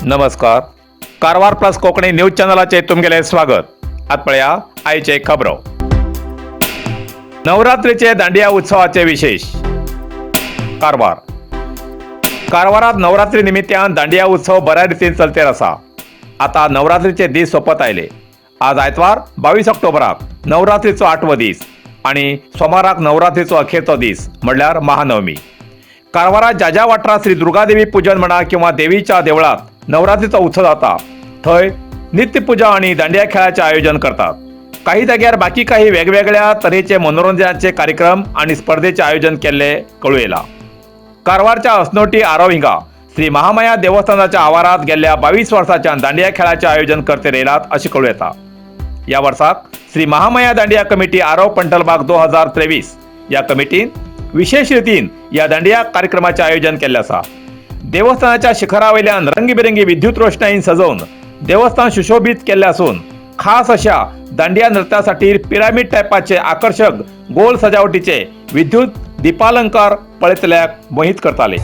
नमस्कार, Karwar plus Konkani news चॅनलाचेर तुमगेलें स्वागत. आतां पळया आयचे खबरो. नवरात्रीचे दांडिया उत्सवाचे विशेष. कारवार. कारवारात नवरात्री निमित्तान दांडिया उत्सव बऱ्या रितीन चलतेर आसा. आता नवरात्रीचे दीस सोंपत आयले. आज आयतवार 22 ऑक्टोबराक नवरात्रीचो आठवो दीस आणि सोमाराक नवरात्रीचो अखेरचो दीस म्हणल्यार महानवमी. कारवारात ज्या ज्या वाठारात श्री दुर्गादेवी पूजन म्हणा किंवा देवीच्या देवळात नवरात्रीचो उत्सव जाता, थंय नित्यपूजा आणि दांडिया खेळाचे आयोजन करतात. काही जाग्यार बाकी काही वेगवेगळ्या तरेचे मनोरंजनाचे कार्यक्रम आणि स्पर्धेचे आयोजन केल्ले कळू येला. कारवारच्या असनोटी आरव हिंगा श्री महामाया देवस्थानाच्या आवारात गेल्ल्या 22 वर्साच्यान दांडिया खेळाचे आयोजन करते येयलात अशें कळू येता. या वर्साक श्री महामाया दांडिया कमिटी आरव पंटलबाग 2023 या कमिटीन विशेष रितीन या दांडिया कार्यक्रमाचे आयोजन केल्लें आसा. देवस्थानाच्या शिखरावयल्यान रंगबिरंगी विद्युत रोषणाईन सजोवन देवस्थान सुशोभीत केल्लें आसून खास अशा दांडिया नृत्यासाठी पिरामिड टायपाचे आकर्षक गोल सजावटीचे विद्युत दीपालंकार पळयतल्याक मोहीत करताले.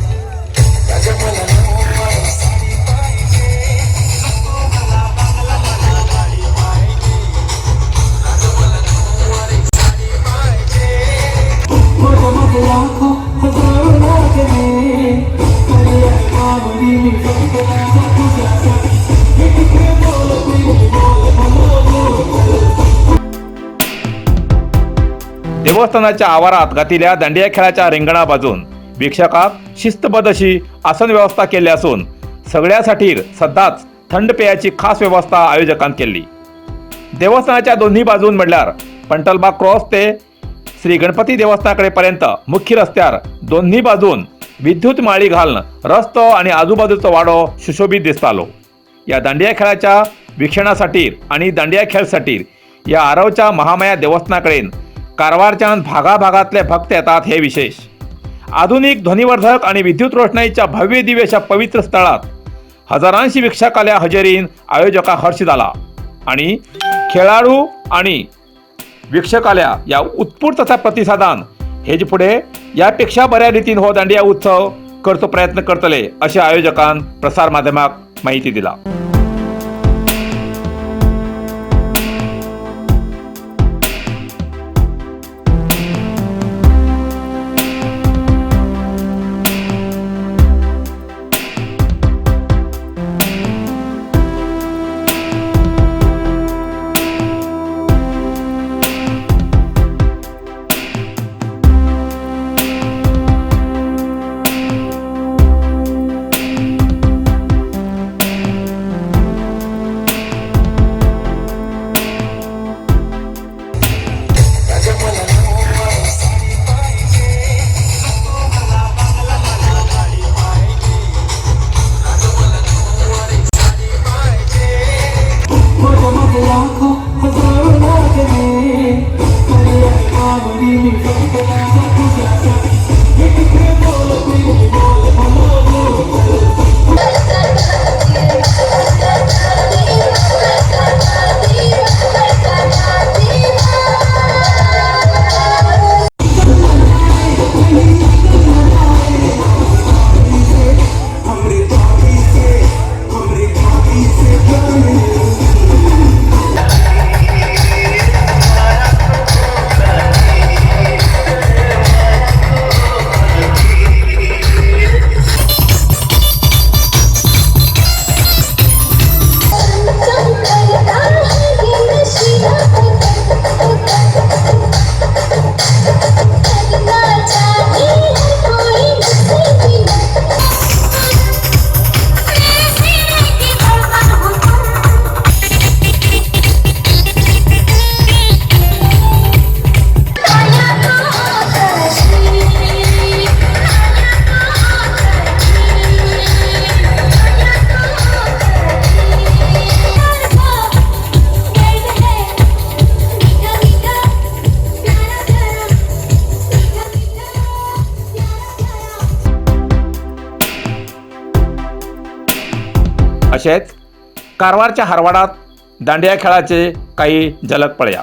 माझ्या मागे लाखो हजारो लागले, कळल्या आवडी मी फक्त माझ्या तुझ्यासाठी. मी तिथे बोलते बोल बोल बोल. देवस्थानाच्या आवारात घातिल्या दांडिया खेळाच्या रिंगणा बाजून वीक्षकाक शिस्तबद्ध अशी आसन व्यवस्था केल्ली असून सगळ्यासाठी सदांच थंड पेयाची खास व्यवस्था आयोजकान केल्ली. देवस्थानाच्या दोन्ही बाजून म्हणल्यार पंटलबाग क्रॉस ते श्री गणपती देवस्थानाकडे पर्यंत मुख्य रस्त्यार दोन्ही बाजून विद्युत माळी घालून रस्तो आणि आजूबाजूचो वाडो सुशोभीत दिसतालो. या दांडिया खेळाच्या वीक्षणासाठी आणि दांडिया खेळसाठी या आरवच्या महामाया देवस्थानाकडेन कारवारच्यान भागाभागातले भक्त येतात हे विशेष. आधुनिक ध्वनिवर्धक आणि विद्युत रोषणाईच्या भव्य दिव्य अशा पवित्र स्थळात हजारांशी वीक्षकाल्या हजेरीन आयोजका हर्ष झाला आणि खेळाडू आणि वीक्षकाल्या या उत्स्फूर्त असा प्रतिसादान हेजे फुडें यापेक्षा बऱ्या रितीन हो दांडिया उत्सव करचो प्रयत्न करतले अशें आयोजकान प्रसार माध्यमाक माहिती दिला. मला नऊवारी साडी पाहिजे, नको मला बंगला, मला गाडी पाहिजे. आज मला नऊवारी साडी पाहिजे. माझ्या मागे लाखो हजारो लागले, कळल्या आवडी मी फक्त माझ्या तुझ्यासाठी. मी तिथे बोलते बोल बोल बोल. हमरे भाभी से, हमरे भाभी से प्यार. करता है ये नशीला करना चाहे हर कोई मुझसे मिला. मेरे सीने की धड़कन हो तुम. माया को कशी, माया को कशी, माया को दर्द है मीठा मीठा प्यारा प्यारा, मीठा मीठा प्यारा प्यारा. अशेंच कारवारच्या हरवाडात दांडिया खेळाचे काही झलक पळया.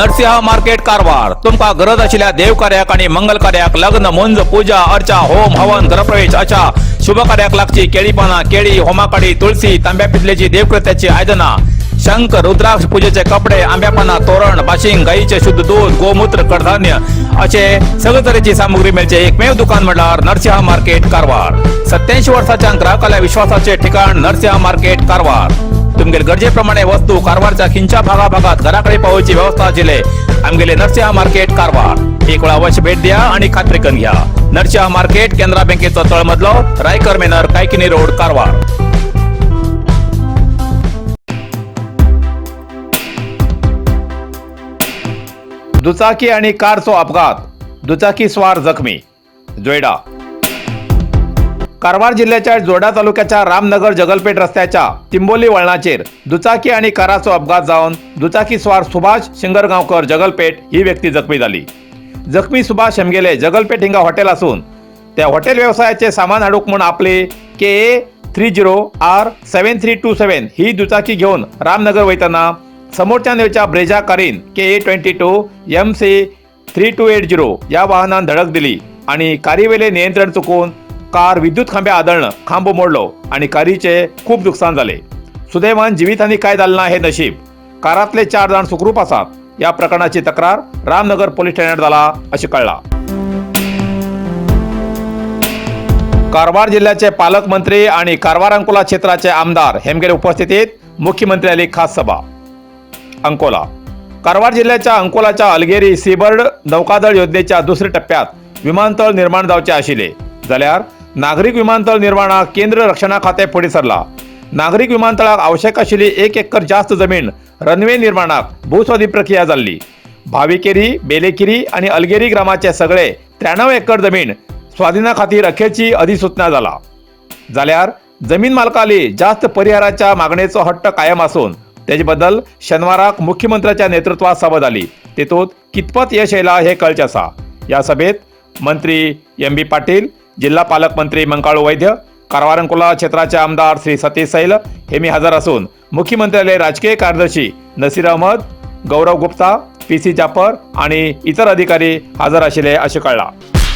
नरसिंह मार्केट, कारवार. तुमकां गरज आशिल्ल्या देवकार्याक आणि मंगल कार्याक, लग्न, मुंज, पूजा अर्चा, होम हवन, गृहप्रवेश अशा शुभ कार्याक लागची केळी पानां, केळी, होमाकाडी, तुळसी, तांब्या पितलेची देवकृत्याची आयदनां, शंख, रुद्राक्ष, पूजेचे कपडे, आंब्या पानां, तोरण, बाशिंग, गाईचे शुद्ध दूध, गोमूत्र, कडधान्य असे सगळे तरेची सामुग्री मेळचे एकमेव दुकान म्हळ्यार नरसिंह मार्केट, कारवार. 87 वर्साच्या ग्राहकाल्या विश्वासाचे ठिकाण नरसिंह मार्केट, कारवार. तुमगेले गरजेप्रमाणे वस्तू कारवारच्या खिंच्या भागाभागात घराकडे पावोवची व्यवस्था आशिल्ले आमगेले नरसिंह मार्केट, कारवार. एक वेळा अवश्य भेट द्या आणि खात्री करून घ्या. नरसिंह मार्केट, केनरा बँकेचो तळमजलो, रायकर मेनर, कायकिनी रोड, कारवार. दुचाकी आणि कारचो अपघात, दुचाकी स्वार जखमी. जोयडा. कारवार जिल्ह्याच्या जोडा तालुक्याच्या रामनगर जगलपेठ रस्त्याच्या तिंबोली वळणाचेर दुचाकी आणि काराचो अपघात जावन दुचाकी स्वार सुभाष शिंगरगांवकर, जगलपेठ ही व्यक्ती जखमी जाली. जखमी सुभाष हेमगेले जगलपेठ हिंगा हॉटेल आसून त्या हॉटेल व्यवसायाचे सामान हाडूंक म्हूण आपले KA 30 R 7327 ही दुचाकी घेवन रामनगर वयतना समोरच्यान येवच्या ब्रेजा कारीन KA 22 MC 3280 या वाहनान धडक दिली आणि कारीवेले नियंत्रण चुकून कार विद्युत खांब्या आदळणं खांबो मोडलो आणि कारीचे खूप नुकसान झाले. सुदैवान जीवितहानी काय झालं ना हे नशीब. कारातले चार जाण सुखरूप आसात. या प्रकरणाची तक्रार रामनगर पोलीस ठाण्यात झाला असे कळला. कारवार जिल्ह्याचे पालकमंत्री आणि कारवार अंकोला क्षेत्राचे आमदार हेमगेरे उपस्थितीत मुख्यमंत्री खास सभा. अंकोला. कारवार जिल्ह्याच्या अंकोलाच्या अलगेरी सीबर्ड नौकादळ योजनेच्या दुसऱ्या टप्प्यात विमानतळ निर्माण जावचे आशिल्ले जाल्यार नागरीक विमानतळ निर्माणाक केंद्र रक्षणा खातें फुडें सरला. नागरीक विमानतळाक आवश्यक आशिल्ली 1 एकर जास्त जमीन रनवे निर्माणाक भूस्वाधीन प्रक्रिया जाल्ली. भाविकेरी, बेलेकिरी आणि अलगेरी ग्रामाचे सगळे 93 एकर जमीन स्वाधीना खातीर अखेरची अधिसूचना जाला. जाल्यार जमीन मालकाली जास्त परिहाराच्या मागणेचो हट्ट कायम आसून तेजे बद्दल शनिवाराक मुख्यमंत्र्याच्या नेतृत्वात सभा जाली. तेतूंत कितपत यश येयला हे कळचें आसा. ह्या सभेत मंत्री एम बी पाटील, जिल्हा पालकमंत्री मंकाळू वैद्य, कारवार अंकोला क्षेत्राचे आमदार श्री सतीश सैल हे मी हजर असून मुख्यमंत्र्याले राजकीय कार्यदर्शी नसीर अहमद, गौरव गुप्ता, पी सी जाफर आणि इतर अधिकारी हजर आशिल्ले अशें कळ्ळां.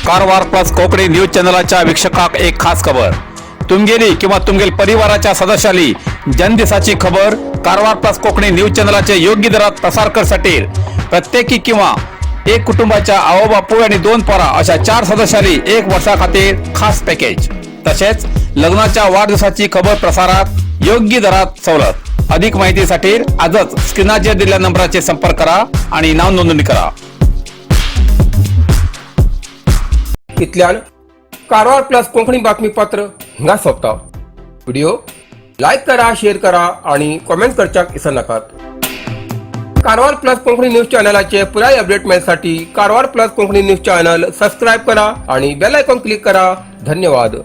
कारवार प्लस कोकणी न्यूज चॅनलाच्या वीक्षकाक एक खास खबर. तुमगेली किंवा तुमगेल परिवाराच्या सदस्याली जन्मदिसाची खबर कारवार प्लस कोकणी न्यूज चॅनलाचे योग्य दरात प्रसार करसाठी प्रत्येकी किंवा एक कुटुंबाच्या आवो बापूय आणि दोन पोरा अशा चार सदस्यांनी एक वर्षा खातीर खास पॅकेज. तसेच लग्नाच्या वाढदिवसाची खबर प्रसारात योग्य दरात सवलत. अधिक माहितीसाठी आजच स्क्रीनाचेर दिलेल्या नंबराचे संपर्क करा आणि नाव नोंदणी करा. इतल्यान कारवार प्लस कोंकणी बातमीपत्र हिंगा सोंपता. व्हिडिओ लायक करा, शेअर करा आणि कॉमेंट करच्याक विसरनाकात. कारवार प्लस कोंकणी न्यूज चॅनलाचे पुराय update मेळसाठी Karwar plus Konkani news channel subscribe करा आणि बेल आयकॉन क्लिक करा. धन्यवाद.